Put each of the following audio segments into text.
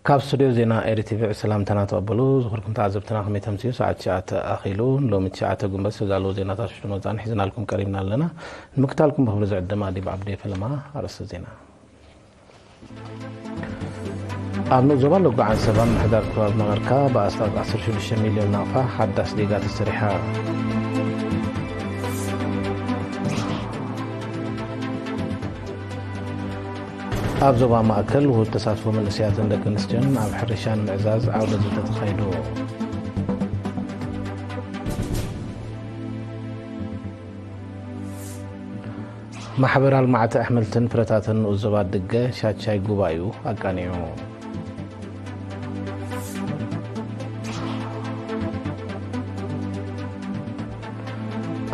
ካብ ስቱድዮ ዜና ኤሪ ቲቪ ሰላምታና ተቐበሉ። ዝኽርኩም ተዓዘብትና ከመይ ተምስዩ? ሰዓት ትሽዓተ ኣኺሉ። ሎሚ ትሽዓተ ጉንበት ዝተዳለዉ ዜናታት ሽዱን ወጻእን ሒዝናልኩም ቀሪብና ኣለና። ንምክታልኩም ብኽብሪ ዝዕድም ኣዲብ ዓብዴ ፈለማ። ኣርእስተ ዜና። ኣብ ንኡስ ዞባ ሎጎ ዓንሰባ ምምሕዳር ከባቢ መቐርካ ብኣስታት ዓሰርተ ሽዱሽተ ሚልዮን ናቕፋ ሓዳስ ዲጋ ተሰሪሓ። ኣብ ዞባ ማእከል ውሁድ ተሳትፎ መንእሰያትን ደቂ ኣንስትዮን ኣብ ሕርሻ ንምዕዛዝ ዓውደ ዘተ ተኻይዱ። ማሕበር ኣልማዕቲ ኣሕምልትን ፍረታትን ንኡስ ዞባ ድገ ሻቻይ ጉባኤኡ ኣቃኒዑ።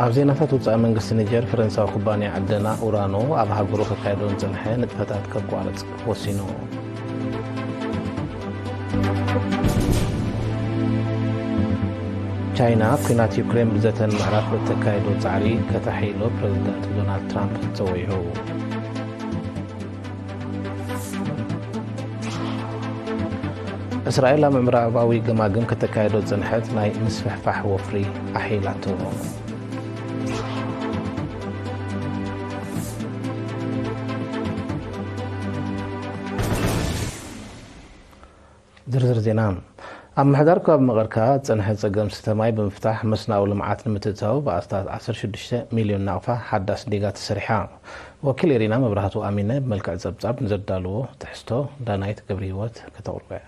ኣብ ዜናታት ወጻኢ መንግስቲ ኒጀር ፈረንሳዊ ኩባንያ ዕደና ኡራኖ ኣብ ሃገሩ ከካየዶ ዝጸንሐ ንጥፈታት ከቋርጽ ወሲኑ። ቻይና ኲናት ዩክሬን ብዘተ ንምዕራፍ እተካየዶ ጻዕሪ ከተሓይሎ ፕረዚደንት ዶናልድ ትራምፕ ጸዊዑ። እስራኤል ኣብ ምዕራባዊ ገማግም ከተካየዶ ዝጸንሐት ናይ ምስፍሕፋሕ ወፍሪ ኣሕይላቶ። ዝርዝር ዜና። ኣብ ምሕዳር ከባቢ መቐርካ ዝጸንሐ ጸገም ስተ ማይ ብምፍታሕ መስናዊ ልምዓት ንምትእትታው ብኣስታት ዓሰርተ ሽዱሽተ ሚልዮን ናቕፋ ሓዳስ ዲጋ ተሰሪሓ። ወኪል ኤሪና መብራህቱ ኣሚነ ብመልክዕ ጸብጻብ ንዘዳልዎ ትሕዝቶ ዳናይት ገብረ ህይወት ከተቕርቦ እያ።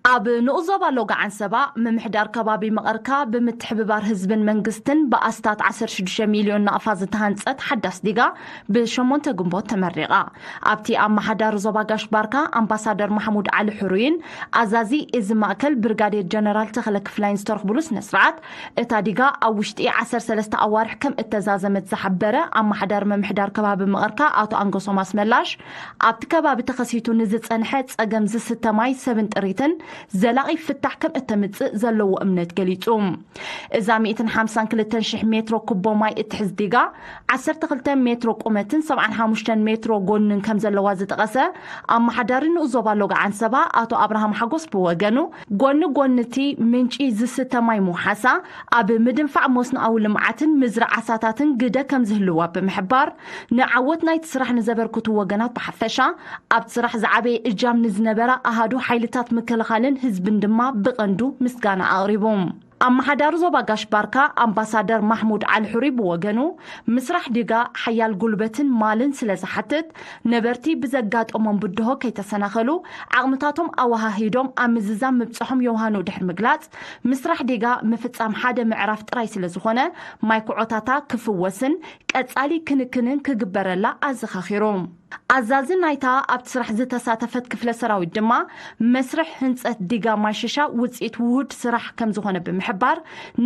ኣብ ንኡስ ዞባ ሎጋ ዓንሰባ ምምሕዳር ከባቢ መቐርካ ብምትሕብባር ህዝብን መንግስትን ብኣስታት ዓሰርተ ሽዱሽተ ሚልዮን ናቕፋ ዝተሃንጸት ሓዳስ ዲጋ ብሸሞንተ ግንቦት ተመሪቓ። ኣብቲ ኣመሓዳሪ ዞባ ጋሽ ባርካ ኣምባሳደር ማሕሙድ ዓሊ ሕሩይን ኣዛዚ እዚ ማእከል ብርጋዴር ጀነራል ተኽለ ክፍላይን ዝተረኽብሉ ስነ ስርዓት፣ እታ ዲጋ ኣብ ውሽጢ ዓሰርተ ሰለስተ ኣዋርሕ ከም እተዛዘመት ዝሓበረ ኣመሓዳሪ ምምሕዳር ከባቢ መቐርካ ኣቶ ኣንገሶም ኣስመላሽ፣ ኣብቲ ከባቢ ተኸሲቱ ንዝጸንሐ ጸገም ዝስተ ማይ ሰብን ጥሪትን ዘላቒ ፍታሕ ከም እተምጽእ ዘለዎ እምነት ገሊጹ። እዛ ሚእትን ሓምሳን ክልተን ሽሕ ሜትሮ ኩቦ ማይ እትሕዝ ዲጋ፣ ዓሰርተ ክልተ ሜትሮ ቁመትን ሰብዓን ሓሙሽተን ሜትሮ ጎንን ከም ዘለዋ ዝጠቐሰ ኣመሓዳሪ ንኡስ ዞባ ሎጋ ዓንሰባ ኣቶ ኣብርሃም ሓጎስ ብወገኑ፣ ጎኒ ጎኒ እቲ ምንጪ ዝስተ ማይ ምውሓሳ፣ ኣብ ምድንፋዕ መስኖኣዊ ልምዓትን ምዝራእ ዓሳታትን ግደ ከም ዝህልዋ ብምሕባር፣ ንዓወት ናይቲ ስራሕ ንዘበርክቱ ወገናት ብሓፈሻ፣ ኣብቲ ስራሕ ዝዓበየ እጃም ንዝነበራ ኣሃዱ ሓይልታት ምክልኻልን ህዝብን ድማ ብቐንዱ ምስጋና ኣቕሪቡ። ኣመሓዳሪ ዞባ ጋሽ ባርካ ኣምባሳደር ማሕሙድ ዓሊ ሕሩይ ብወገኑ፣ ምስራሕ ዲጋ ሓያል ጉልበትን ማልን ስለ ዝሓትት፣ ነበርቲ ብዘጋጠሞም ብድሆ ከይተሰናኸሉ፣ ዓቕምታቶም ኣወሃሂዶም ኣብ ምዝዛም ምብጽሖም የውሃኑ ድሕሪ ምግላጽ፣ ምስራሕ ዲጋ ምፍጻም ሓደ ምዕራፍ ጥራይ ስለ ዝኾነ፣ ማይ ኩዖታታ ክፍወስን ቀጻሊ ክንክንን ክግበረላ ኣዘኻኺሩ። ኣዛዚ ናይታ ኣብቲ ስራሕ ዝተሳተፈት ክፍለ ሰራዊት ድማ፣ መስርሕ ህንጸት ዲጋ ማይ ሽሻ ውጽኢት ውሁድ ስራሕ ከም ዝኾነ ብምሕባር፣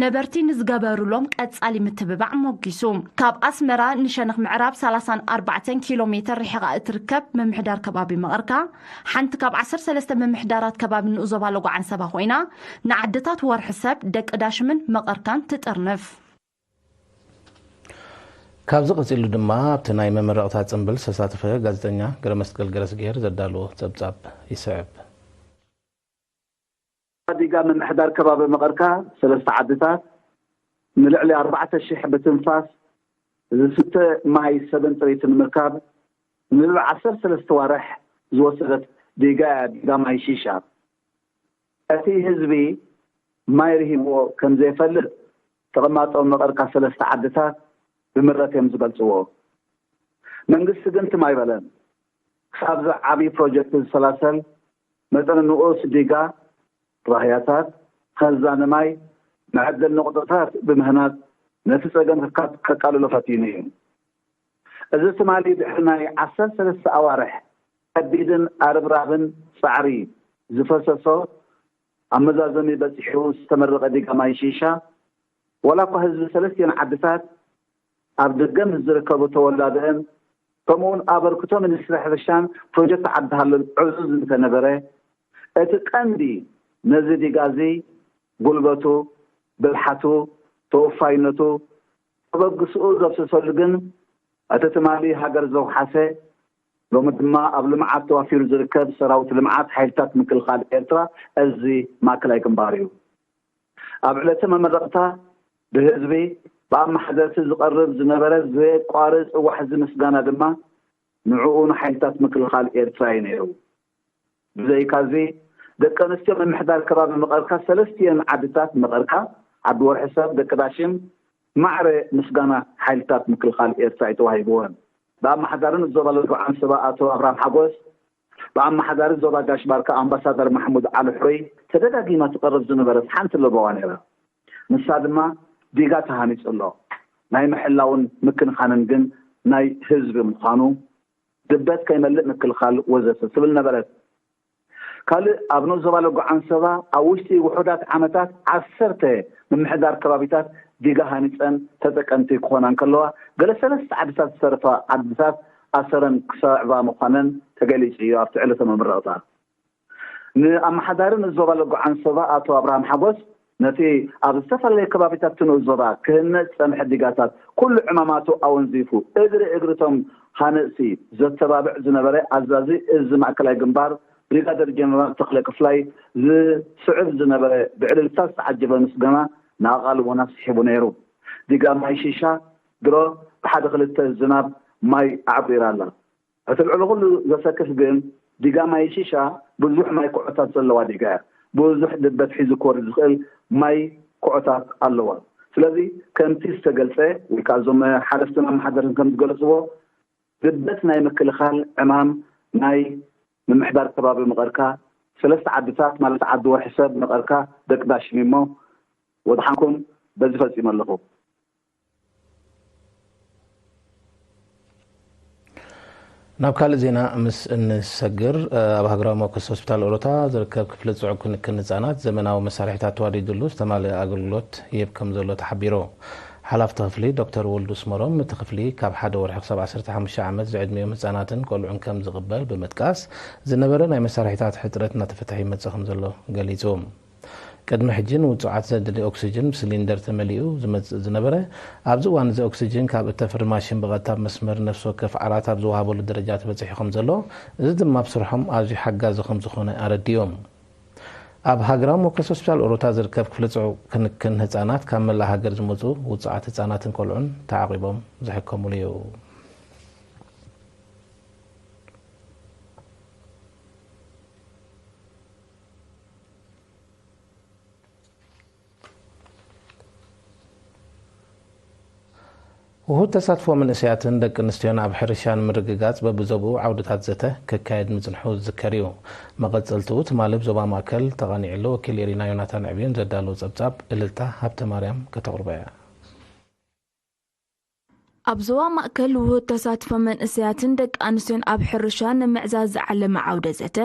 ነበርቲ ንዝገበሩሎም ቀጻሊ ምትብባዕ ሞጊሱ። ካብ ኣስመራ ንሸነኽ ምዕራብ ሰላሳን ኣርባዕተን ኪሎ ሜተር ርሒቓ እትርከብ ምምሕዳር ከባቢ መቐርካ፣ ሓንቲ ካብ ዓሰርተ ሰለስተ ምምሕዳራት ከባቢ ንኡስ ዞባ ሎጎ ዓንሰባ ኮይና፣ ንዓድታት ወርሒ ሰብ፣ ደቂ ዳሽምን መቐርካን ትጥርንፍ። ካብዚ ቀጺሉ ድማ ኣብቲ ናይ መመረቕታ ጽምብል ዝተሳተፈ ጋዜጠኛ ገረመስቀል ገረስጌር ዘዳለዎ ጸብጻብ ይስዕብ። ዲጋ ምምሕዳር ከባቢ መቐርካ ሰለስተ ዓድታት ንልዕሊ ኣርባዕተ ሽሕ ብትንፋስ ዝስተ ማይ ሰብን ጥሪትን ንምርካብ ንልዕሊ ዓሰርተ ሰለስተ ዋርሕ ዝወሰደት ዲጋ እያ፣ ዲጋ ማይ ሺሻ። እቲ ህዝቢ ማይ ርሂብዎ ከም ዘይፈልጥ ተቐማጦ መቐርካ ሰለስተ ዓድታት ብምረት እዮም ዝገልጽዎ። መንግስቲ ግን ትም ኣይበለን። ክሳብ እዚ ዓብዪ ፕሮጀክት ዝሰላሰል መጠነ ንኡስ ዲጋ፣ ራህያታት፣ ኸዛኒ ማይ፣ መዐደሊ ነቑጣታት ብምህናጽ ነቲ ጸገም ከካ-፣ ከቃልሎ ፈቲኑ እዩ። እዚ ትማሊ ድሕሪ ናይ ዓሰርተ ሰለስተ ኣዋርሕ ከቢድን ኣርብራብን ጻዕሪ ዝፈሰሶ ኣብ መዛዘሚ በጺሑ ዝተመረቐ ዲጋ ማይ ሺሻ፣ ዋላ እኳ ህዝቢ ሰለስቲኤን ዓድታት ኣብ ደገ ምስ ዝርከቡ ተወላድአን፣ ከምኡውን ኣበርክቶ ሚኒስትሪ ሕርሻን ፕሮጀክት ዓዲ ሃሎን ዕዙዝ እንተነበረ፣ እቲ ቀንዲ ነዚ ዲጋ እዚ ጉልበቱ፣ ብልሓቱ፣ ተወፋይነቱ፣ ተበግስኡ ዘፍስሰሉ ግን እቲ ትማሊ ሃገር ዘውሓሰ ሎሚ ድማ ኣብ ልምዓት ተዋፊሩ ዝርከብ ሰራዊት ልምዓት ሓይልታት ምክልኻል ኤርትራ፣ እዚ ማእከላይ ግንባር እዩ። ኣብ ዕለተ መመረቕታ ብህዝቢ ብኣመሓደርቲ ዝቐርብ ዝነበረ ዘየቋርጽ ዋሕዚ ምስጋና ድማ ንዕኡ ንሓይልታት ምክልኻል ኤርትራ እዩ ነይሩ። ብዘይካዚ፣ ደቂ ኣንስትዮ ምምሕዳር ከባቢ መቐርካ፣ ሰለስቲኤን ዓድታት መቐርካ፣ ዓዲ ወርሒ ሰብ፣ ደቂ ዳሽን፣ ማዕረ ምስጋና ሓይልታት ምክልኻል ኤርትራ እዩ ተዋሂብወን። ብኣመሓዳሪ ንዞባ ሎጎ ዓንሰባ ኣቶ ኣብርሃም ሓጎስ፣ ብኣመሓዳሪ ዞባ ጋሽ ባርካ ኣምባሳደር ማሕሙድ ዓሊ ሕሩይ ተደጋጊማ ትቐርብ ዝነበረት ሓንቲ ለበዋ ነይራ። ንሳ ድማ ዲጋ ተሃኒጹ ኣሎ፣ ናይ ምሕላውን ምክንኻንን ግን ናይ ህዝቢ ምዃኑ፣ ድበት ከይመልእ ምክልኻል ወዘተ ትብል ነበረት። ካልእ ኣብ ንኡስ ዞባ ሎጎ ዓንሰባ ኣብ ውሽጢ ውሑዳት ዓመታት ዓሰርተ ምምሕዳር ከባቢታት ዲጋ ሃኒጸን ተጠቀምቲ ክኾና እንከለዋ፣ ገለ ሰለስተ ዓድታት ዝተረፋ ዓድታት ኣሰረን ክሰዕባ ምዃነን ተገሊጹ እዩ ኣብቲ ዕለተ መመረቕታ። ንኣመሓዳሪ ንኡስ ዞባ ሎጎ ዓንሰባ ኣቶ ኣብርሃም ሓጎስ፣ ነቲ ኣብ ዝተፈላለዩ ከባቢታት እቲ ንኡስ ዞባ ክህነጽ ጸንሐ ዲጋታት ኩሉ ዕማማቱ ኣወንዚፉ፣ እግሪ እግሪ እቶም ሃነጽቲ ዘተባብዕ ዝነበረ ኣዛዚ እዚ ማእከላይ ግንባር ብሪጋደር ጀነራል ተኽለ ክፍላይ ዝስዕብ ዝነበረ ብዕልልታ ዝተዓጀበ ምስጋና ንኣቓልቦና ስሒቡ ነይሩ። ዲጋ ማይ ሺሻ ድሮ ብሓደ ክልተ ዝናብ ማይ ኣዕቂራ ኣላ። እቲ ልዕሊ ኩሉ ዘሰክፍ ግን ዲጋ ማይ ሺሻ ብዙሕ ማይ ኩዖታት ዘለዋ ዲጋ እያ። ብዙሕ ድበት ሒዙ ክወርድ ዝኽእል ማይ ኩዖታት ኣለዋ። ስለዚ ከምቲ ዝተገልጸ ወይ ከዓ እዞም ሓለፍትን ኣመሓደርትን ከም ዝገለጽዎ ድበት ናይ ምክልኻል ዕማም ናይ ምምሕዳር ከባቢ መቐርካ ሰለስተ ዓድታት ማለት ዓዲ ወርሒ ሰብ መቐርካ ደቂ ዳሽን እሞ ወድሓንኩም በዚ ፈጺመ ኣለኹ። ናብ ካልእ ዜና ምስ እንሰግር፣ ኣብ ሃገራዊ መወከሲ ሆስፒታል ኦሮታ ዝርከብ ክፍሊ ጽዑቕ ክንክን ህጻናት ዘመናዊ መሳርሒታት ተዋዲድሉ ዝተማልአ ኣገልግሎት ይህብ ከም ዘሎ ተሓቢሩ። ሓላፍቲ ክፍሊ ዶክተር ወልዱ ስመሮም፣ እቲ ክፍሊ ካብ ሓደ ወርሒ ክሳብ ዓሰርተ ሓሙሽተ ዓመት ዝዕድሚኦም ህጻናትን ቆልዑን ከም ዝቕበል ብምጥቃስ፣ ዝነበረ ናይ መሳርሒታት ሕጽረት እናተፈትሐ ይመጽእ ከም ዘሎ ገሊጹ። ቅድሚ ሕጂ ንውጹዓት ዘድሊ ኦክስጅን ብሲሊንደር ተመሊኡ ዝመጽእ ዝነበረ፣ ኣብዚ እዋን እዚ ኦክስጅን ካብ እተፍሪ ማሽን ብቐጥታ ብመስመር ነፍሲ ወከፍ ዓራት ኣብ ዝወሃበሉ ደረጃ ተበጺሑ ከም ዘሎ፣ እዚ ድማ ኣብ ስርሖም ኣዝዩ ሓጋዚ ከም ዝኾነ ኣረዲኡ። ኣብ ሃገራዊ መወከሲ ሆስፒታል ኦሮታ ዝርከብ ክፍሊ ጽዑቕ ክንክን ህጻናት ካብ መላእ ሃገር ዝመጹ ውጹዓት ህጻናትን ቆልዑን ተዓቒቦም ዝሕከሙሉ እዩ። ውሁድ ተሳትፎ መንእሰያትን ደቂ ኣንስትዮን ኣብ ሕርሻ ንምርግጋጽ በብዞብኡ ዓውድታት ዘተ ክካየድ ምጽንሑ ዝዝከር እዩ። መቐጸልትኡ ትማሊ ኣብ ዞባ ማእከል ተቓኒዕሉ ወኪል ኤሪና ዮናታን ዕብዩን ዘዳለዎ ጸብጻብ እልልታ ሃብተማርያም ከተቕርቦ እያ። ኣብ ዞባ ማእከል ውሁድ ተሳትፎ መንእሰያትን ደቂ ኣንስትዮን ኣብ ሕርሻ ንምዕዛዝ ዝዓለመ ዓውደ ዘተ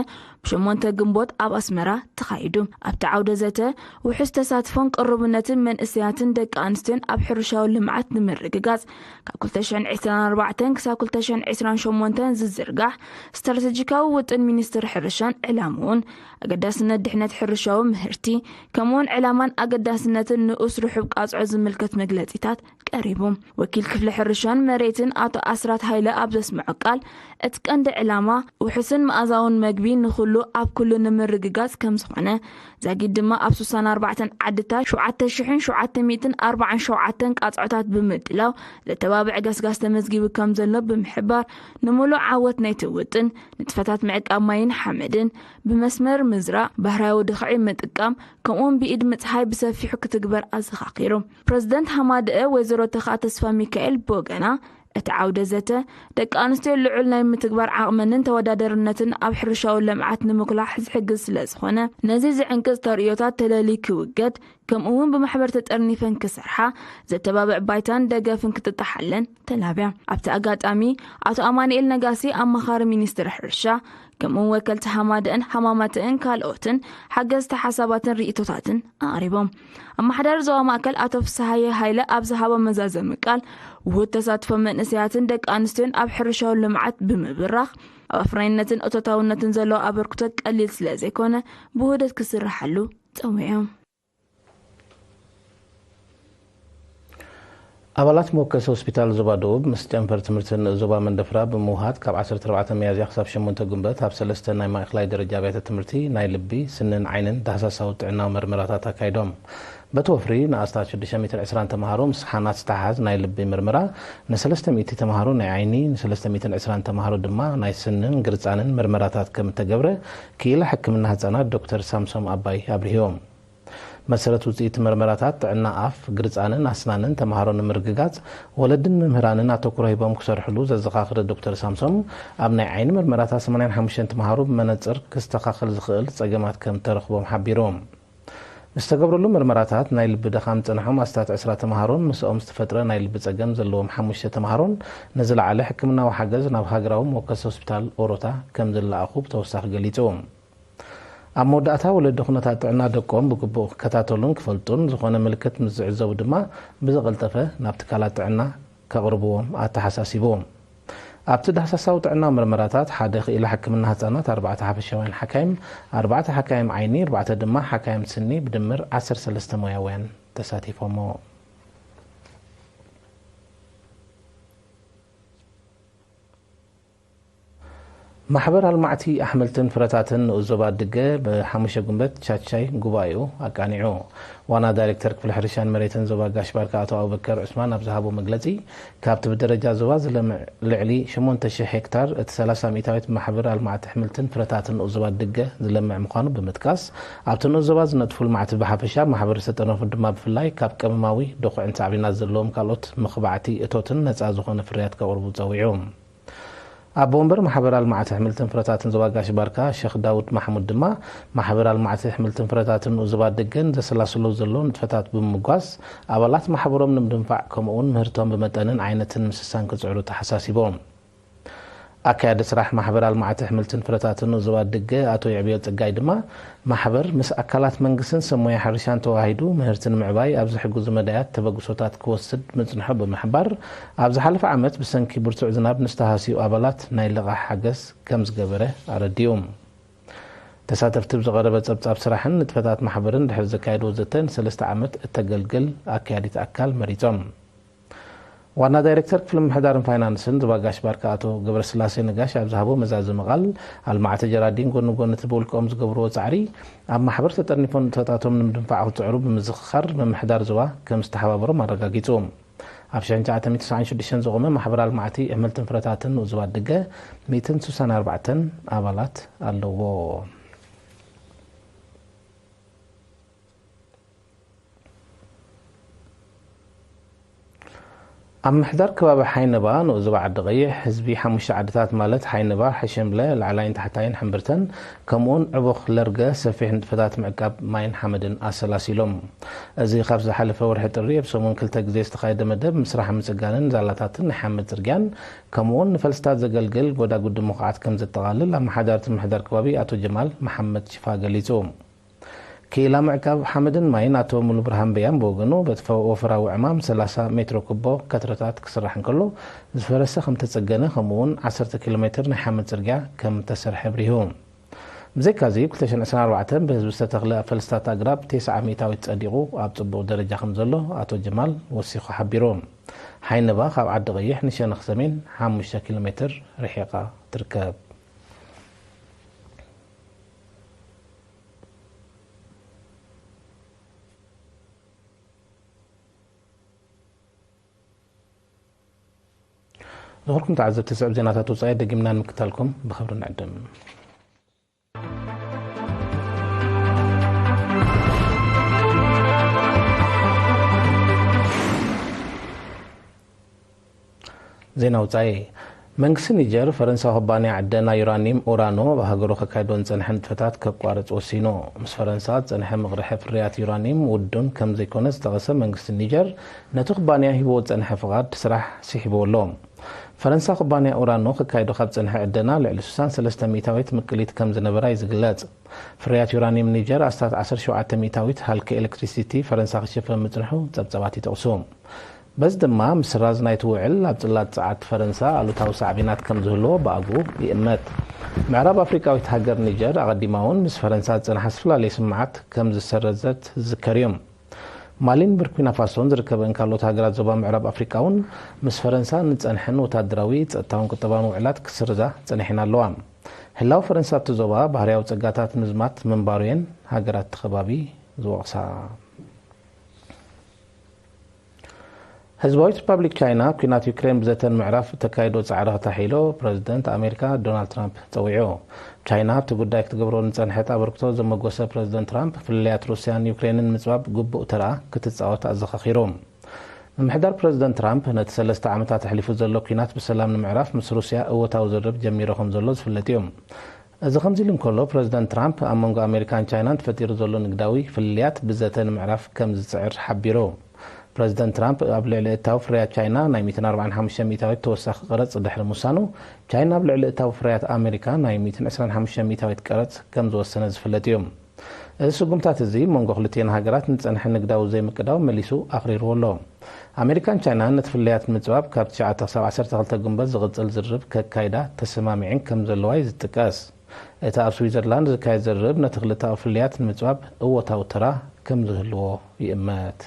ብሸሞንተ ግንቦት ኣብ ኣስመራ ተኻይዱ። ኣብቲ ዓውደ ዘተ ውሑስ ተሳትፎን ቅርቡነትን መንእሰያትን ደቂ ኣንስትዮን ኣብ ሕርሻዊ ልምዓት ንምርግጋጽ ካብ ክልተ ሽሕን ዕስራን ኣርባዕተን ክሳብ ክልተ ሽሕን ዕስራን ሸሞንተን ዝዝርጋሕ ስትራተጂካዊ ውጥን ሚኒስትሪ ሕርሻን ዕላምኡን ኣገዳስነት ድሕነት ሕርሻዊ ምህርቲ ከምኡውን ዕላማን ኣገዳስነትን ንኡስ ርሑብ ቃጽዖ ዝምልከት መግለጺታት ቀሪቡ። ወኪል ክፍሊ ሕርሻን መሬትን ኣቶ ኣስራት ሃይለ ኣብ ዘስምዖ ቃል፣ እቲ ቀንዲ ዕላማ ውሑስን መኣዛውን መግቢ ንኹሉ ኣብ ኩሉ ንምርግጋጽ ከም ዝኾነ፣ ዛጊድ ድማ ኣብ ስሳን ኣርባዕተን ዓድታት ሸውዓተ ሽሕን ሸውዓተ ሚእትን ኣርባዓን ሸውዓተን ቃጽዖታት ብምድላው ዘተባብዕ ገስጋስ ተመዝጊቡ ከም ዘሎ ብምሕባር፣ ንምሉእ ዓወት ናይቲ ውጥን ንጥፈታት ምዕቃብ ማይን ሓመድን፣ ብመስመር ምዝራእ፣ ባህርያዊ ድኽዒ ምጥቃም፣ ከምኡውን ብኢድ ምጽሃይ ብሰፊሑ ክትግበር ኣዘኻኺሩ። ፕረዚደንት ሃማደአ ወይዘሮ ተኽኣ ተስፋሚካኤል ብወገና፣ እቲ ዓውደ ዘተ፣ ደቂ ኣንስትዮ ልዑል ናይ ምትግባር ዓቕመንን ተወዳደርነትን ኣብ ሕርሻዊ ልምዓት ንምጉላሕ ዝሕግዝ ስለ ዝኾነ፣ ነዚ ዝዕንቅጽ ተርእዮታት ተለልዩ ክውገድ፣ ከምኡ እውን ብማሕበር ተጠርኒፈን ክሰርሓ ዘተባብዕ ባይታን ደገፍን ክትጠሓለን ተላብያ። ኣብቲ ኣጋጣሚ ኣቶ ኣማኑኤል ነጋሲ ኣማኻሪ ሚኒስትሪ ሕርሻ ከምኡውን ወከልቲ ሃማደእን ሃማማተእን ካልኦትን ሓገዝቲ ሓሳባትን ርእይቶታትን ኣቕሪቦም። ኣመሓዳሪ ዞባ ማእከል ኣቶ ፍስሃየ ሃይለ ኣብ ዝሃቦ መዛዘሚ ቃል ውሁድ ተሳትፎ መንእሰያትን ደቂ ኣንስትዮን ኣብ ሕርሻዊ ልምዓት ብምብራኽ ኣብ ኣፍራይነትን እቶታውነትን ዘለዎ ኣበርክቶ ቀሊል ስለ ዘይኮነ ብውህደት ክስርሓሉ ጸዊዑ። ኣባላት መወከሲ ሆስፒታል ዞባ ደቡብ ምስ ጨንፈር ትምህርትን ዞባ መንደፍራ ብምውሃድ ካብ ዓሰርተ ኣርባዕተ ሚያዝያ ክሳብ ሸሞንተ ጉንበት ኣብ ሰለስተ ናይ ማእኸላይ ደረጃ ኣብያተ ትምህርቲ ናይ ልቢ፣ ስንን ዓይንን ዳህሳሳዊ ጥዕናዊ መርመራታት ኣካይዶም። በቲ ወፍሪ ንኣስታት ሽዱሽተ ሚእትን ዕስራን ተምሃሮ ምስ ሓናት ዝተሓዝ ናይ ልቢ ምርመራ፣ ንሰለስተ ሚእቲ ተምሃሮ ናይ ዓይኒ፣ ንሰለስተ ሚእትን ዕስራን ተምሃሮ ድማ ናይ ስንን ግርጻንን ምርመራታት ከም እተገብረ ክኢላ ሕክምና ህጻናት ዶክተር ሳምሶም ኣባይ ኣብሪሆም። መሰረት ውጽኢት መርመራታት ጥዕና ኣፍ፣ ግርጻንን ኣስናንን ተምሃሮ ንምርግጋጽ፣ ወለድን መምህራንን ኣተኩሮ ሂቦም ክሰርሕሉ ዘዘኻኽረ ዶክተር ሳምሶም፣ ኣብ ናይ ዓይኒ መርመራታት ሰማንያን ሓሙሽተን ተምሃሮ ብመነጽር ክስተኻኸል ዝኽእል ጸገማት ከም ተረኽቦም ሓቢሮም። ዝተገብረሉ መርመራታት ናይ ልቢ ድኻም ዝጸንሖም ኣስታት ዕስራ ተምሃሮን ምስኦም ዝተፈጥረ ናይ ልቢ ጸገም ዘለዎም ሓሙሽተ ተምሃሮን ንዝለዓለ ሕክምናዊ ሓገዝ ናብ ሃገራዊ መወከሲ ሆስፒታል ኦሮታ ከም ዝለኣኹ ብተወሳኺ ገሊጹ። ኣብ መወዳእታ ወለዲ ኩነታት ጥዕና ደቆም ብግቡእ ክከታተሉን ክፈልጡን፣ ዝኾነ ምልክት ምስ ዝዕዘቡ ድማ ብዝቐልጠፈ ናብ ትካላት ጥዕና ከቕርብዎም ኣተሓሳሲቡ። ኣብቲ ዳህሳሳዊ ጥዕና ምርመራታት ሓደ ክኢላ ሕክምና ህጻናት፣ ኣርባዕተ ሓፈሻውያን ሓካይም፣ ኣርባዕተ ሓካይም ዓይኒ፣ ኣርባዕተ ድማ ሓካይም ስኒ ብድምር ዓሰርተ ሰለስተ ሞያውያን ተሳቲፎሞ። ማሕበር ኣልማዕቲ ኣሕምልትን ፍረታትን ንኡስ ዞባ ድገ ብሓሙሽተ ጉንበት ቻቻይ ጉባኤኡ ኣቃኒዑ። ዋና ዳይሬክተር ክፍሊ ሕርሻን መሬትን ዞባ ጋሽ ባርካ ኣቶ ኣቡበከር ዑስማን ኣብ ዝሃቦ መግለጺ፣ ካብቲ ብደረጃ ዞባ ዝለምዕ ልዕሊ ሸሞንተ ሽሕ ሄክታር እቲ ሰላሳ ሚእታዊት ማሕበር ኣልማዕቲ ኣሕምልትን ፍረታትን ንኡስ ዞባ ድገ ዝለምዕ ምዃኑ ብምጥቃስ፣ ኣብቲ ንኡስ ዞባ ዝነጥፉ ልማዕቲ ብሓፈሻ፣ ማሕበር ዝተጠርነፉ ድማ ብፍላይ ካብ ቀመማዊ፣ ድኹዕን ሳዕቤናት ዘለዎም ካልኦት መኽባዕቲ እቶትን ነጻ ዝኾነ ፍርያት ከቕርቡ ጸዊዑ። ኣቦ ወንበር ማሕበር ኣልማዕቲ ኣሕምልትን ፍረታትን ዞባ ጋሽ ባርካ ሸኽ ዳውድ ማሕሙድ ድማ፣ ማሕበር ኣልማዕቲ ኣሕምልትን ፍረታትን ንኡስ ዞባ ድገን ዘሰላስሎ ዘሎ ንጥፈታት ብምምጓስ፣ ኣባላት ማሕበሮም ንምድንፋዕ ከምኡውን ምህርቶም ብመጠንን ዓይነትን ምስሳን ክጽዕሩ ተሓሳሲቦም። ኣካያዲ ስራሕ ማሕበር ኣልማዕቲ ኣሕምልትን ፍረታትን ንኡስ ዞባ ድገ ኣቶ የዕብዮ ጽጋይ ድማ፣ ማሕበር ምስ ኣካላት መንግስትን ሰብ ሞያ ሕርሻን ተዋሂዱ ምህርቲ ንምዕባይ ኣብ ዝሕግዙ መዳያት ተበግሶታት ክወስድ ምጽንሑ ብምሕባር፣ ኣብ ዝሓለፈ ዓመት ብሰንኪ ብርቱዕ ዝናብ ንዝተሃስዩ ኣባላት ናይ ልቓሕ ሓገዝ ከም ዝገበረ ኣረዲኡ። ተሳተፍቲ ብዝቐረበ ጸብጻብ ስራሕን ንጥፈታት ማሕበርን ድሕሪ ዘካየድዎ ዘተ፣ ንሰለስተ ዓመት እተገልግል ኣካያዲት ኣካል መሪጾም። ዋና ዳይሬክተር ክፍሊ ምምሕዳርን ፋይናንስን ዞባ ጋሽ ባርካ ኣቶ ገብረስላሴ ነጋሽ ኣብ ዝሃቦ መዛዘሚ ቃል፣ ኣልማዕቲ ጀራዲን ጎኒ ጎኒ እቲ ብውልቆም ዝገብርዎ ጻዕሪ፣ ኣብ ማሕበር ተጠርኒፎም ንጥፈታቶም ንምድንፋዕ ክጽዕሩ ብምዝኽኻር፣ ምምሕዳር ዞባ ከም ዝተሓባበሮም ኣረጋጊጹ። ኣብ ሽሕን ትሽዓተ ሚእትን ተስዓን ሽዱሽተን ዝቖመ ማሕበር ኣልማዕቲ ኣሕምልትን ፍረታትን ንኡስ ዞባ ድገ ሚእትን ስሳን ኣርባዕተን ኣባላት ኣለዎ። ኣብ ምሕዳር ከባቢ ሓይነባ ንኡስ ዞባ ዓዲ ቀይሕ፣ ህዝቢ ሓሙሽተ ዓድታት ማለት ሓይነባ፣ ሕሸምለ፣ ላዕላይን ታሕታይን ሕምብርተን፣ ከምኡውን ዕቡኽ ለርገ ሰፊሕ ንጥፈታት ምዕቃብ ማይን ሓመድን ኣሰላሲሎም። እዚ ካብ ዝሓለፈ ወርሒ ጥሪ ኣብ ሰሙን ክልተ ግዜ ዝተኻየደ መደብ ምስራሕ ምጽጋንን ዛላታትን ናይ ሓመድ ጽርግያን፣ ከምኡውን ንፈልስታት ዘገልግል ጎዳጉዲ ምኹዓት ከም ዘጠቓልል ኣመሓዳርቲ ምሕዳር ከባቢ ኣቶ ጀማል መሓመድ ሽፋ ገሊጹ። ክኢላ ምዕቃብ ሓመድን ማይን ኣቶ ሙሉብርሃን በያን ብወገኑ፣ በቲ ፈ-፣ ወፈራዊ ዕማም ሰላሳ ሜትሮ ኩቦ ከትረታት ክስራሕ እንከሎ፣ ዝፈረሰ ከም ተጸገነ፣ ከምኡውን ዓሰርተ ኪሎ ሜትር ናይ ሓመድ ጽርግያ ከም ተሰርሐ ኣብሪሁ። ብዘይካዚ፣ ክልተ ሽሕን ዕስራን ኣርባዕተን ብህዝቢ ዝተተኽለ ፈልስታት ኣግራብ ተስዓ ሚእታዊት ጸዲቑ ኣብ ጽቡቕ ደረጃ ከም ዘሎ ኣቶ ጀማል ወሲኹ ሓቢሩ። ሓይነባ ካብ ዓዲ ቀይሕ ንሸነኽ ሰሜን ሓሙሽተ ኪሎ ሜትር ርሒቓ ትርከብ። ዝኸበርኩም ተዓዘብቲ፣ ዝስዕብ ዜናታት ወጻኢ ደጊምና ንምክታልኩም ብኽብሪ ንዕድም። ዜና ወጻኢ። መንግስቲ ኒጀር፣ ፈረንሳዊ ኩባንያ ዕደና ዩራኒየም ኦራኖ ኣብ ሃገሩ ከካይዶ ዝጸንሐ ንጥፈታት ከቋርጽ ወሲኑ። ምስ ፈረንሳ ዝጸንሐ ምቕርሐ ፍርያት ዩራኒየም ውዱን ከም ዘይኮነ ዝጠቐሰ መንግስቲ ኒጀር፣ ነቲ ኩባንያ ሂብዎ ዝጸንሐ ፍቓድ ስራሕ ስሒብዎ ኣሎ። ፈረንሳ ኩባንያ ኦራኖ ከካይዶ ካብ ዝጸንሐ ዕደና ልዕሊ ስሳን ሰለስተ ሚእታዊት ምቅሊት ከም ዝነበራ እዩ ዝግለጽ። ፍርያት ዩራኒየም ኒጀር ኣስታት ዓሰርተ ሸውዓተ ሚእታዊት ሃልኪ ኤሌክትሪሲቲ ፈረንሳ ክሽፈን ምጽንሑ ጸብጻባት ይጠቕሱ። በዚ ድማ ምስራዝ ናይቲ ውዕል ኣብ ጽላት ጸዓት ፈረንሳ ኣሉታዊ ሳዕቤናት ከም ዝህልዎ ብኣግኡ ይእመት። ምዕራብ ኣፍሪቃዊት ሃገር ኒጀር ኣቐዲማ እውን ምስ ፈረንሳ ዝጸንሓ ዝተፈላለየ ስምምዓት ከም ዝሰረዘት ዝዝከር እዩ። ማሊን ቡርኪና ፋሶን ዝርከበን ካልኦት ሃገራት ዞባ ምዕራብ ኣፍሪቃ እውን ምስ ፈረንሳ ንጸንሐን ወታደራዊ፣ ጸጥታውን ቁጠባውን ውዕላት ክስርዛ ጸኒሐን ኣለዋ። ህላው ፈረንሳ ኣብቲ ዞባ ባህርያዊ ጸጋታት ምዝማት ምንባሩ እየን ሃገራት እቲ ከባቢ ዝወቕሳ። ህዝባዊት ሪፓብሊክ ቻይና፣ ኲናት ዩክሬን ብዘተ ንምዕራፍ እተካይዶ ጻዕሪ ክተሓይሎ ፕረዚደንት ኣሜሪካ ዶናልድ ትራምፕ ጸዊዑ። ቻይና ኣብቲ ጉዳይ ክትገብሮ ንጸንሐት ኣበርክቶ ዘመጎሰ ፕረዚደንት ትራምፕ፣ ፍልልያት ሩስያን ዩክሬንን ምጽባብ ግቡእ ተራ ክትጻወት ኣዘኻኺሩ። ምምሕዳር ፕረዚደንት ትራምፕ፣ ነቲ ሰለስተ ዓመታት ኣሕሊፉ ዘሎ ኲናት ብሰላም ንምዕራፍ ምስ ሩስያ እወታዊ ዝርርብ ጀሚሩ ከም ዘሎ ዝፍለጥ እዩ። እዚ ከምዚ ኢሉ እንከሎ፣ ፕረዚደንት ትራምፕ ኣብ መንጎ ኣሜሪካን ቻይናን ተፈጢሩ ዘሎ ንግዳዊ ፍልልያት ብዘተ ንምዕራፍ ከም ዝጽዕር ሓቢሩ። ፕረዚደንት ትራምፕ ኣብ ልዕሊ እታው ፍርያት ቻይና ናይ ሚእትን ኣርባዓን ሓሙሽተ ሚእታዊት ተወሳኺ ቀረጽ ድሕሪ ምውሳኑ፣ ቻይና ኣብ ልዕሊ እታው ፍርያት ኣሜሪካ ናይ ሚእትን ዕስራን ሓሙሽተ ሚእታዊት ቀረጽ ከም ዝወሰነ ዝፍለጥ እዩ። እዚ ስጉምታት እዚ መንጎ ክልቲኤን ሃገራት ንጸንሐ ንግዳዊ ዘይምቅዳው መሊሱ ኣኽሪርዎ ኣሎ። ኣሜሪካን ቻይናን ነቲ ፍልልያት ንምጽባብ ካብ ትሽዓተ ክሳብ ዓሰርተ ክልተ ጉንበት ዝቕጽል ዝርርብ ከካይዳ ተሰማሚዐን ከም ዘለዋ እዩ ዝጥቀስ። እቲ ኣብ ስዊዘርላንድ ዝካየድ ዝርርብ ነቲ ክልተኣዊ ፍልልያት ንምጽባብ እወታዊ ተራ ከም ዝህልዎ ይእመት።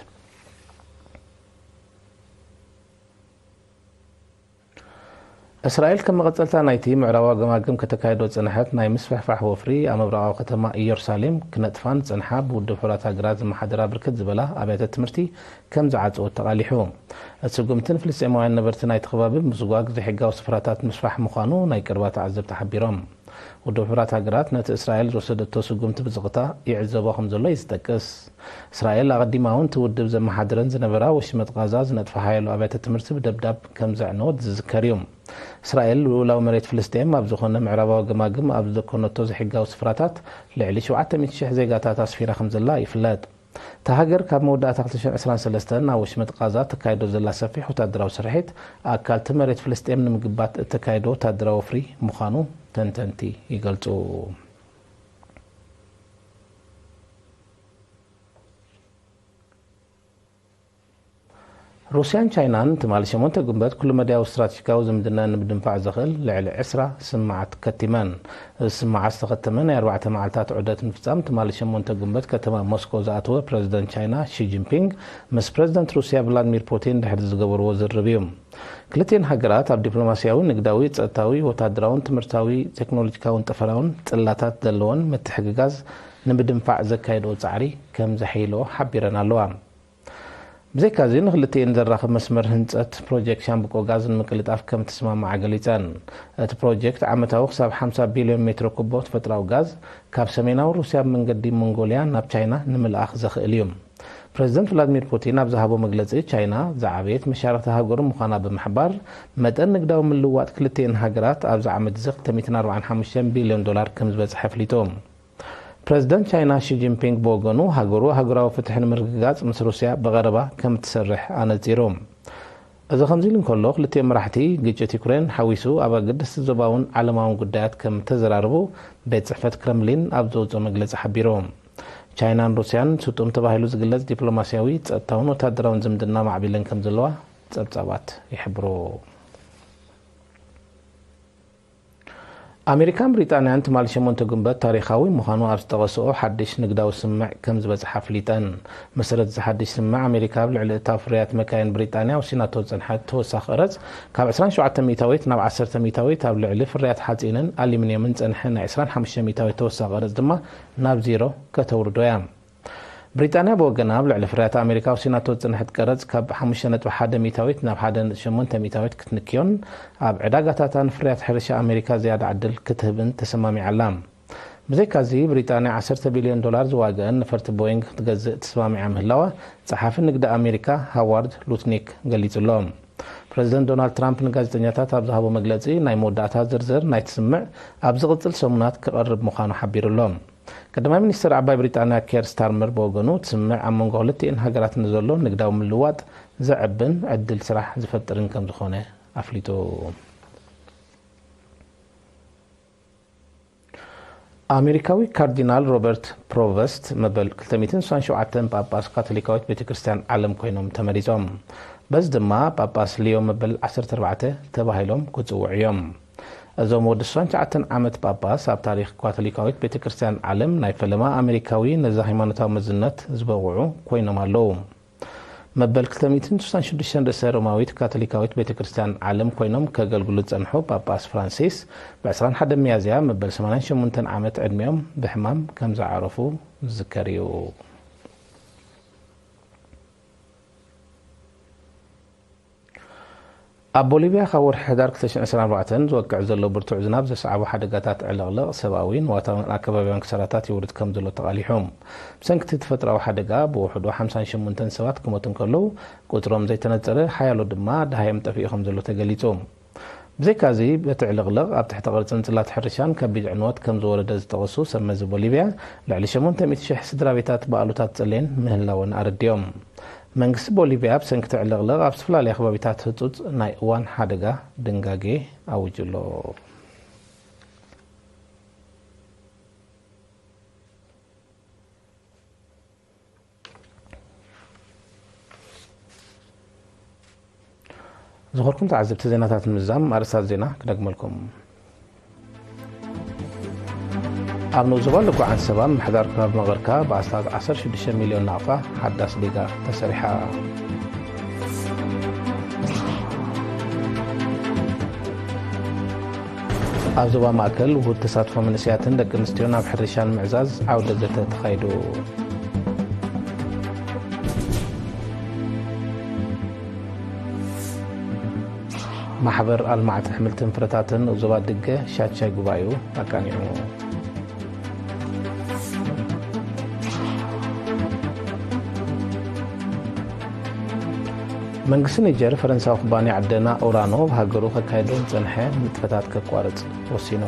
እስራኤል ከም መቐጸልታ ናይቲ ምዕራባዊ ገማግም ከተካይዶ ዝጸንሐት ናይ ምስፍሕፋሕ ወፍሪ፣ ኣብ ምብራቓዊ ከተማ ኢየሩሳሌም ክነጥፋን ዝጸንሓ ብውድብ ሕቡራት ሃገራት ዝመሓደራ ብርክት ዝበላ ኣብያተ ትምህርቲ ከም ዝዓጸወት ተቓሊሑ። እቲ ስጉምቲ ንፍልስጤማውያን ነበርቲ ናይቲ ከባቢ ብምስጓግ ዘይሕጋዊ ስፍራታት ምስፋሕ ምዃኑ ናይ ቀረባ ተዓዘብቲ ሓቢሮም። ውድብ ሕቡራት ሃገራት ነቲ እስራኤል ዝወሰደቶ ስጉምቲ ብዝቕታ ይዕዘቦ ከም ዘሎ እዩ ዝጠቅስ። እስራኤል ኣቐዲማ እውን እቲ ውድብ ዘመሓድረን ዝነበራ ወሽመጥ ቓዛ ዝነጥፋ ሓያሎ ኣብያተ ትምህርቲ ብደብዳብ ከም ዘዕነወት ዝዝከር እዩ። እስራኤል ልኡላዊ መሬት ፍልስጤም ኣብ ዝኾነ ምዕራባዊ ገማግም ኣብ ዝደኮነቶ ዘይሕጋዊ ስፍራታት ልዕሊ ሸውዓተ ሚእቲ ሽሕ ዜጋታት ኣስፊራ ከም ዘላ ይፍለጥ። እታ ሃገር ካብ መወዳእታ ክልተ ሽሕን ዕስራን ሰለስተን ኣብ ወሽመጥ ቓዛ ተካይዶ ዘላ ሰፊሕ ወታደራዊ ስርሒት ኣካል እቲ መሬት ፍልስጤም ንምግባት እተካይዶ ወታደራዊ ወፍሪ ምዃኑ ተንተንቲ ይገልጹ። ሩስያን ቻይናን ትማሊ ሸሞንተ ጉንበት ኩሉ መዳያዊ ስትራቴጂካዊ ዝምድና ንምድንፋዕ ዘኽእል ልዕሊ ዕስራ ስምማዓት ከቲመን። እዚ ስምማዓት ዝተኸተመ ናይ ኣርባዕተ መዓልታት ዑደት ምፍጻም ትማሊ ሸሞንተ ጉንበት ከተማ ሞስኮ ዝኣተወ ፕረዚደንት ቻይና ሺ ጂንፒንግ ምስ ፕረዚደንት ሩስያ ቭላድሚር ፑቲን ድሕሪ ዝገበርዎ ዝርርብ እዩ። ክልቲኤን ሃገራት ኣብ ዲፕሎማስያዊ፣ ንግዳዊ፣ ጸጥታዊ፣ ወታደራውን ትምህርታዊ፣ ቴክኖሎጂካውን ጠፈራውን ጽላታት ዘለወን ምትሕግጋዝ ንምድንፋዕ ዘካየድኦ ጻዕሪ ከም ዘሐይልኦ ሓቢረን ኣለዋ። ብዘይካዚ ንክልቲኤን ዘራኽብ መስመር ህንጸት ፕሮጀክት ሻምብቆ ጋዝ ንምቅልጣፍ ከም ተስማማዓ ገሊጸን። እቲ ፕሮጀክት ዓመታዊ ክሳብ ሓምሳ ቢልዮን ሜትሮ ኩቦ ተፈጥራዊ ጋዝ ካብ ሰሜናዊ ሩስያ ብመንገዲ ሞንጎልያ ናብ ቻይና ንምልኣኽ ዘኽእል እዩ። ፕረዚደንት ቭላድሚር ፑቲን ኣብ ዝሃቦ መግለጺ፣ ቻይና ዝዓበየት መሻርኽቲ ሃገሩ ምዃና ብምሕባር፣ መጠን ንግዳዊ ምልውዋጥ ክልቲኤን ሃገራት ኣብዚ ዓመት እዚ ክልተ ሚእትን ኣርባዓን ሓሙሽተን ቢልዮን ዶላር ከም ዝበጽሐ ኣፍሊጡ። ፕረዚደንት ቻይና ሺ ጂንፒንግ ብወገኑ፣ ሃገሩ ሃገራዊ ፍትሒ ንምርግጋጽ ምስ ሩስያ ብቐረባ ከም እትሰርሕ ኣነጺሩ። እዚ ከምዚ ኢሉ እንከሎ፣ ክልቲኦም መራሕቲ ግጭት ዩክሬን ሓዊሱ ኣብ ኣገደስቲ ዞባውን ዓለማውን ጉዳያት ከም እተዘራረቡ ቤት ጽሕፈት ክረምሊን ኣብ ዘውጽኦ መግለጺ ሓቢሩ። ቻይናን ሩስያን ስጡም ተባሂሉ ዝግለጽ ዲፕሎማስያዊ፣ ጸጥታውን ወታደራውን ዝምድና ማዕቢለን ከም ዘለዋ ጸብጻባት ይሕብሩ። ኣሜሪካን ብሪጣንያን ትማሊ ሸሞንተ ጉንበት ታሪኻዊ ምዃኑ ኣብ ዝጠቐስኦ ሓድሽ ንግዳዊ ስምምዕ ከም ዝበጽሓ ኣፍሊጠን። መሰረት እዚ ሓድሽ ስምምዕ፣ ኣሜሪካ ኣብ ልዕሊ እታው ፍርያት መካይን ብሪጣንያ ወሲናቶ ዝጸንሐት ተወሳኺ ቀረጽ ካብ ዕስራን ሸውዓተ ሚእታዊት ናብ ዓሰርተ ሚእታዊት፣ ኣብ ልዕሊ ፍርያት ሓጺንን ኣሉሚንየምን ዝጸንሐ ናይ ዕስራን ሓሙሽተ ሚእታዊት ተወሳኺ ቀረጽ ድማ ናብ ዜሮ ከተውርዶ እያ። ብሪጣንያ ብወገና ኣብ ልዕሊ ፍርያት ኣሜሪካ ወሲናቶ ዝጸንሐት ቀረጽ ካብ ሓሙሽተ ነጥቢ ሓደ ሚእታዊት ናብ ሓደ ነጥቢ ሸሞንተ ሚእታዊት ክትንክዮን ኣብ ዕዳጋታታ ንፍርያት ሕርሻ ኣሜሪካ ዝያዳ ዕድል ክትህብን ተሰማሚዓ ኣላ። ብዘይካዚ፣ ብሪጣንያ ዓሰርተ ቢልዮን ዶላር ዝዋግአን ነፈርቲ ቦይንግ ክትገዝእ ተሰማሚዓ ምህላዋ ጸሓፊ ንግዲ ኣሜሪካ ሃዋርድ ሉትኒክ ገሊጹ ኣሎ። ፕረዚደንት ዶናልድ ትራምፕ ንጋዜጠኛታት ኣብ ዝሃቦ መግለጺ፣ ናይ መወዳእታ ዝርዝር ናይቲ ስምምዕ ኣብ ዝቕጽል ሰሙናት ክቐርብ ምዃኑ ሓቢሩ ኣሎ። ቀዳማይ ሚኒስትር ዓባይ ብሪጣንያ ኬር ስታርመር ብወገኑ፣ እቲ ስምምዕ ኣብ መንጎ ክልቲኤን ሃገራት ንዘሎ ንግዳዊ ምልውዋጥ ዘዕብን ዕድል ስራሕ ዝፈጥርን ከም ዝኾነ ኣፍሊጡ። ኣሜሪካዊ ካርዲናል ሮበርት ፕሮቨስት መበል ክልተ ሚእትን ስሳን ሸውዓተን ጳጳስ ካቶሊካዊት ቤተ ክርስቲያን ዓለም ኮይኖም ተመሪጾም። በዚ ድማ ጳጳስ ሊዮ መበል ዓሰርተ ኣርባዕተ ተባሂሎም ክጽውዑ እዮም። እዞም ወዲ ስሳን ትሽዓተን ዓመት ጳጳስ ኣብ ታሪኽ ካቶሊካዊት ቤተ ክርስቲያን ዓለም ናይ ፈለማ ኣሜሪካዊ ነዚ ሃይማኖታዊ መዝነት ዝበቕዑ ኮይኖም ኣለዉ። መበል ክልተ ሚእትን ስሳን ሽዱሽተን ርእሰ ሮማዊት ካቶሊካዊት ቤተ ክርስቲያን ዓለም ኮይኖም ከገልግሉ ዝጸንሑ ጳጳስ ፍራንሲስ፣ ብ ዕስራን ሓደን ሚያዝያ መበል ሰማንያን ሸሞንተን ዓመት ዕድሚኦም ብሕማም ከም ዝዓረፉ ዝዝከር እዩ። ኣብ ቦሊቪያ ካብ ወርሒ ሕዳር ክልተ ሽሕን ዕስራን ኣርባዕተን ዝወቅዕ ዘሎ ብርቱዕ ዝናብ ዘስዓቦ ሓደጋታት ዕልቕልቕ ሰብኣዊ፣ ንዋታውን ኣከባቢያውን ክሳራታት የውርድ ከም ዘሎ ተቓሊሑ። ብሰንኪ እቲ ተፈጥሮኣዊ ሓደጋ ብውሕዱ ሓምሳን ሸሞንተን ሰባት ክሞቱ እንከለዉ፣ ቁጽሮም ዘይተነጸረ ሓያሎ ድማ ደሃዮም ጠፊኡ ከም ዘሎ ተገሊጹ። ብዘይካዚ፣ በቲ ዕልቕልቕ ኣብ ትሕቲ ቅርጽን ጽላት ሕርሻን ከቢድ ዕንወት ከም ዝወረደ ዝጠቐሱ ሰብ መዚ ቦሊቪያ፣ ልዕሊ ሸሞንተ ሚእቲ ሽሕ ስድራ ቤታት ብኣሉታት ጸሌን ምህላወን ኣረዲኦም። መንግስቲ ቦሊቪያ ብሰንኪ እቲ ዕልቕልቕ ኣብ ዝተፈላለያ ከባቢታት ህጹጽ ናይ እዋን ሓደጋ ድንጋጌ ኣዊጁ ኣሎ። ዝኸበርኩም ተዓዘብቲ ዜናታት ንምዝዛም ኣርእስታት ዜና ክደግመልኩም። ኣብ ንኡስ ዞባ ልጉዓን ሰባ ምምሕዳር ከባቢ መቐርካ ብኣስታት ዓሰርተ ሽዱሽተ ሚልዮን ናቕፋ ሓዳስ ዲጋ ተሰሪሓ። ኣብ ዞባ ማእከል ውሁድ ተሳትፎ መንእሰያትን ደቂ ኣንስትዮን ኣብ ሕርሻ ንምዕዛዝ ዓውደ ዘተ ተኻይዱ። ማሕበር ኣልማዕቲ ኣሕምልትን ፍረታትን ዞባ ድገ ሻድሻይ ጉባኤኡ ኣቃኒዑ። መንግስቲ ኒጀር ፈረንሳዊ ኩባንያ ዕደና ኦራኖ ኣብ ሃገሩ ከካይዶ ዝጸንሐ ንጥፈታት ከቋርጽ ወሲኑ።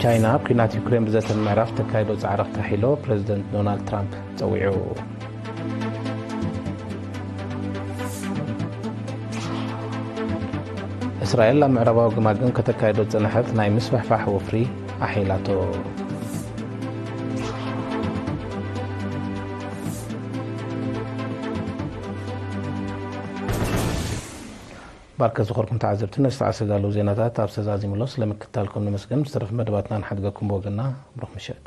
ቻይና ኣብ ኲናት ዩክሬን ብዘተ ንምዕራፍ ተካይዶ ጻዕሪ ክተሓሒሎ ፕረዚደንት ዶናልድ ትራምፕ ጸዊዑ። እስራኤል ኣብ ምዕራባዊ ገማግም ከተካይዶ ዝጸንሐት ናይ ምስፍሕፋሕ ወፍሪ ኣሕይላቶ። ባርከ ዝኾርኩም ተዓዘብቲ፣ ነዚ ሰዓት ዝተዳለዉ ዜናታት ኣብ ዝተዛዚሙሎ ስለምክትታልኩም ነመስግን። ዝተረፈ መደባትና ንሓድገኩም ብወገንና። ብሩኽ ምሸት።